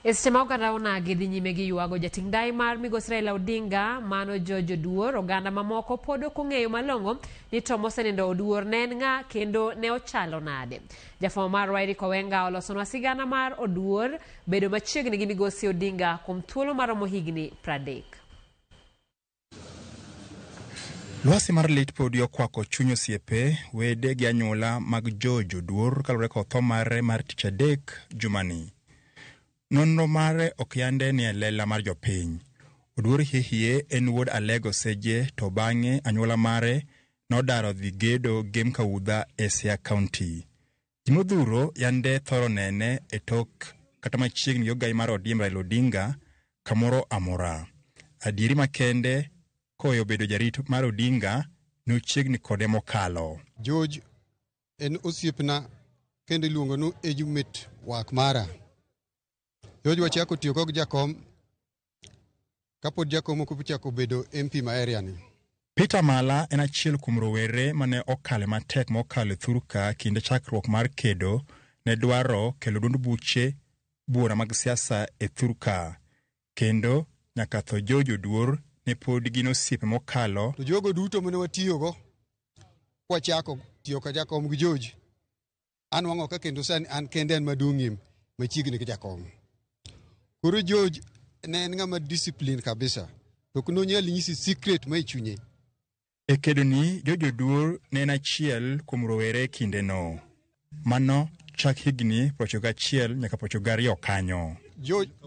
E seche ma oganda onagi dhi nyime gi ywago jating' ndai mar migosi Raila Odinga, mano George Oduor, oganda mamoko pod ok ong'eyo malong'o ni to mosenindo Oduor ne en ng'a kendo ne ochalo nade. Jafwambo marwa Eric Owenga olosonwa sigana mar Oduor bedo machiegni gi migosi Odinga kuom thuolo maromo higni 30. Lwasi mar lit podi okwako chuny osiepe, wede gi anyuola mag George Oduor kaluwore kod tho mare mar tich adek jumani. Nonro mare ok yande ni e lela mar jopiny. Oduor hihie en wuod Alego Seje to bang'e anyuola mare nodaro dhi gedo Gem Kaudha e Siaya County. Ji modhuro yande thoro nene e tok kata machiegni gi ogai mar ODM Raila Odinga kamoro amora. Adieri makende koweyo bedo jarit mar Odinga nochiegni kode mokalo. George en osiepna kendo iluongo ni age mate wak mara. George wachako tiyo kod jakom kapod jakom ok ochako bedo MP ma area ni. Peter Mala en achiel kuom rowere mane okale matek mokalo e thurka kinde chakruok mar kedo ne dwaro kelo duond buche buora mag siasa e thurka. Kendo nyaka tho George Oduor ne pod gin osiepe mokalo. To jogo duto mane watiyogo kwachako tiyo ka jakom gi George, anwang'o ka kendo sani an kende an maduong'ie machiegni gi jakom. Koro George ne en ng'ama discipline kabisa, to ok nonyal nyisi secret ma e chunye. E kedoni, George Oduor ne en achiel kuom rowere kindeno. Mano chak higni 91 nyaka 92 kanyo.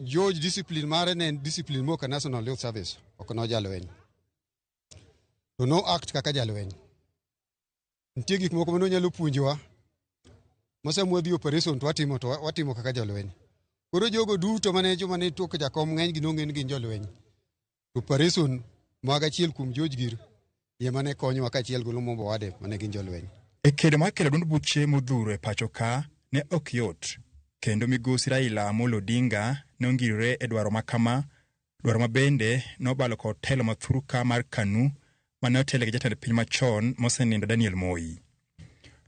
George discipline mare ne en discipline moka National Youth Service, ok no jalweny. To no act kaka jalweny. Nitie gik moko mane onyalo puonjowa ma sama wadhi operation to watimo to watimo kaka jolweny. Koro jogo duto mane joma ne tok jakom ng'eny gi nong'e ni gin jolweny. To operation mag achiel kuom George gir ema ne konyowa kaachiel gi Lumumba Wade mane gin jolweny. E kedo mar kelo duond buche modhuro e pacho ka ne ok yot kendo migosi Raila Amolo Odinga ne ongirore e dwaro makama, dwaro ma bende nobalo kod telo ma thurka mar KANU mane otele gi jatend piny machon mosenindo Daniel Moi.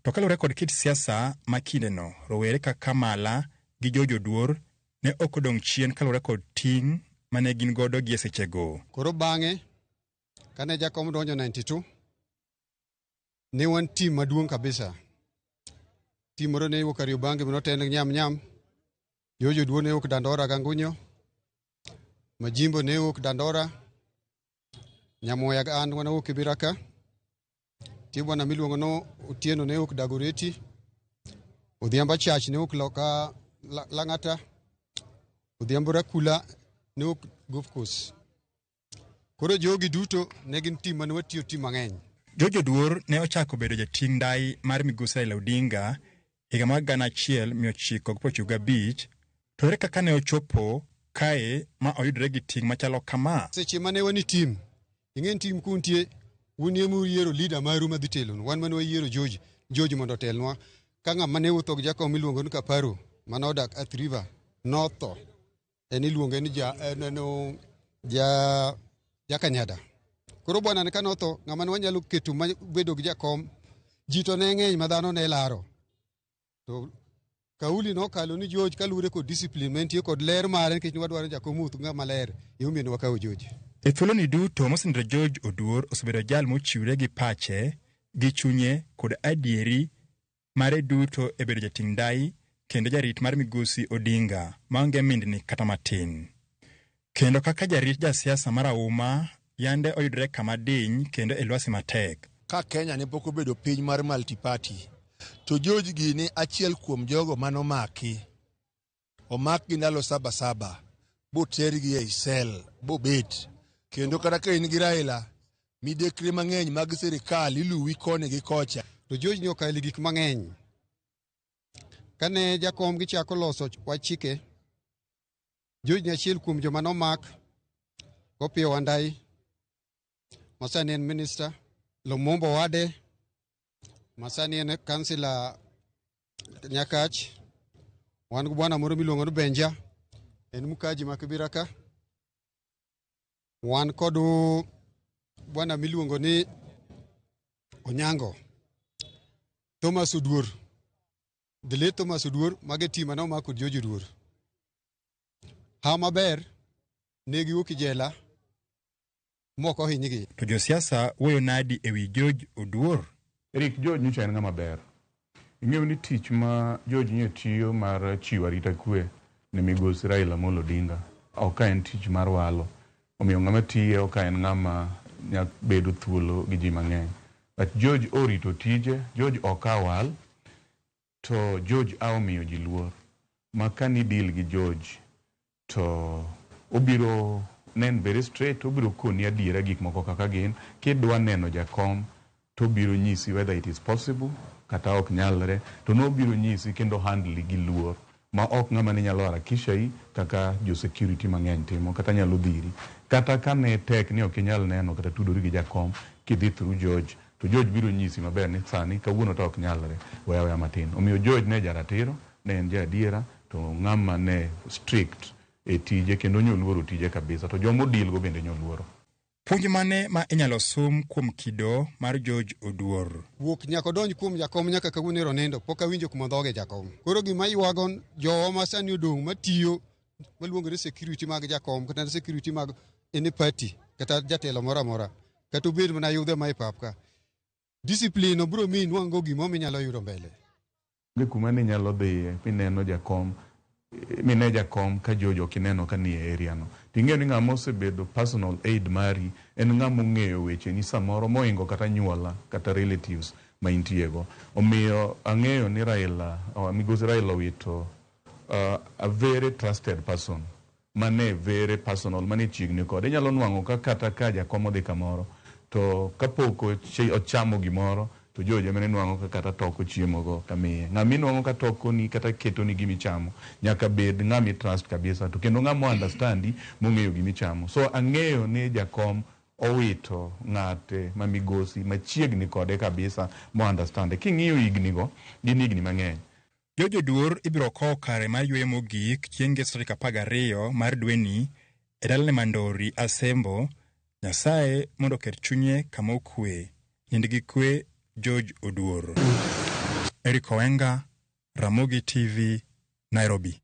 To kaluwore kod kit siasa ma kindeno, rowere kaka Mala gi George Oduor ne ok odong' chien kaluwore kod ting' mane gin godo gi e sechego. Koro bang'e kane jakom donjo 92 ne wan team maduong' kabisa. Team moro ne wuok Kariobangi mane otel Nyam Nyam, George Oduor ne wuok Dandora Gangunyo, Majimbo ne wuok Dandora, Nyamoya gi an wan wuok Kibera ka, nitie bwana miluongo no Otieno ne wuok Dagoretti, Odhiambo Achach ne wuok loka Lang'ata, Odhiambo Rakula ne wuok Golf Course. Koro jogi duto ne gin team mane watiyo team mang'eny. George Oduor ne ochako bedo jating' ndai mar migosi Raila Odinga higa mar 1995, to ere kaka ne ochopo kae ma oyudore gi ting' machalo kama? Seche mane wan e team, ing'e ni team kuntie, un ema uyiero leader maru madhi telonu. Wan mane wayiero George, George mondo otelnwa. Ka ng'ama ne wuotho gi jakom miluongo ni Kaparo, mane odak Athi River, notho. En iluonge ni ja, en, en, ja, Jakanyada. Koro bwana ni kanotho, ng'ama ne wanyalo keto ma bedo gi jakom, ji to ne ng'eny ma dhano ne laro. To kauli nokalo ni George kaluwore kod discipline mantie kod ler mare nikech ne wadwaro jakom wuoth ng'ama ler, emomiyo ne wakawo George. E thuoloni duto mosenindo George Oduor osebedo jal mochiwre gi pache, gi chunye kod adieri mare duto e bedo jating' ndai kendo jarit mar migosi Odinga maonge mindni kata matin. Kendo kaka jarit jasiasa marahuma yande oyudore kama diny kendo e lwasi matek. Ka Kenya ne pok obedo piny mar multi-party, to George gini achiel kuom jogo manomaki. Omakgi ndalo saba saba, botergi ei sel, bobet. Kendo kata ka in gi Raila, midekre mang'eny mag sirikal iluwi koni gi kocha. To George ni okalo gik mang'eny. Kane jakom gichako loso wach chike, George ni achiel kuom joma nomak Opiyo Wandayi, ma sani en minister, Lumumba Wade, ma sani en kansila Nyakach, wan gi bwana moro miluongo ni Benja, en mkaji ma Kibera ka. Wan kod bwana miluongo ni Onyango, Thomas Oduor, the late Thomas Oduor, mago e team mane omako George Oduor. Ha maber ne giwuok e jela mok ohinygi. To josiasa wuoyo nadi e wi George Oduor? Eric, George nyocha en ng'ama ber. Ing'eyo ni tich ma George nyo tiyo mar chiwo arita kwe ne migosi Raila Amolo Odinga ok ka en tich mar walo. Omiyo ng'ama tiye ok en ng'ama nya bedo thuolo gi ji mang'eny. But George orito tije, George ok awal, to George a omiyo ji luor. Ma ka ni deal gi George to obiro nen very straight, obiro koni adiera gik moko kaka gin. Kidwa neno jakom to obiro nyisi whether it is possible kata ok nyalre, to nobiro nyisi kendo handle gi luor ma ok ng'ama ne nyalo harakisha kaka jo security mang'eny timo kata nyalo dhiri. Kata ka ne tek ni ok inyal neno kata tudori gi jakom kidhi through George, to George biro nyisi maber ni sani kawuono to ok nyalre, weya weya matin. Omiyo George ne jaratiro, ne en jaadiera, to ng'ama ne strict e tije kendo nyoluoro tije kabisa, to joma odil go bende nyoluoro. Puonj mane ma inyalo sum kuom kido mar George Oduor? Wuok nyaka odonj kuom jakom nyaka kawuono ero nindo pok awinjo kuma dhoge jakom. Koro gima ywago jowa ma sani odong' matiyo maluongore security mag jakom kata security mag any party kata jatelo moro amora kata obed mana yudhe ma e pap ka. Discipline no biro miyi inwang'go gimoro minyalo yudo mbele. Onge kuma ninyalo dhiye mineno jakom mine jakom ka George ok ineno ka nie area no. Ting'eyo ni ng'ama osebedo personal aid mari en ng'ama ong'eyo wecheni samoro mohingo kata anyuola kata relatives ma intie go. Omiyo ang'eyo ni Raila, migosi Raila owito a very trusted person mane very personal mane chiegni kode. Inyalo nwang'o ka kata ka jakom odhi kamoro to kapok ochamo gimoro to George ema inwang'o ka kata toko chiemo go kamiye. Ng'ama inwang'o ka tokoni kata ketoni gimichamo nyaka bed ng'ama i trust kabisa to kendo ng'ama understandi mong'eyo gimichamo. So ang'eyo ni jakom owito ng'ate ma migosi machiegni kode kabisa mo understand. King'iyo higni go gin higni mang'eny. George Oduor ibiro kowo kare mar yweyo mogik chieng' ngeso tarik 12 mar dweni e dalane Mandori, Asembo. Nyasaye mondo oket chunye kama okwe. Nind gi kwe, George Oduor. Eric Owenga, Ramogi TV, Nairobi.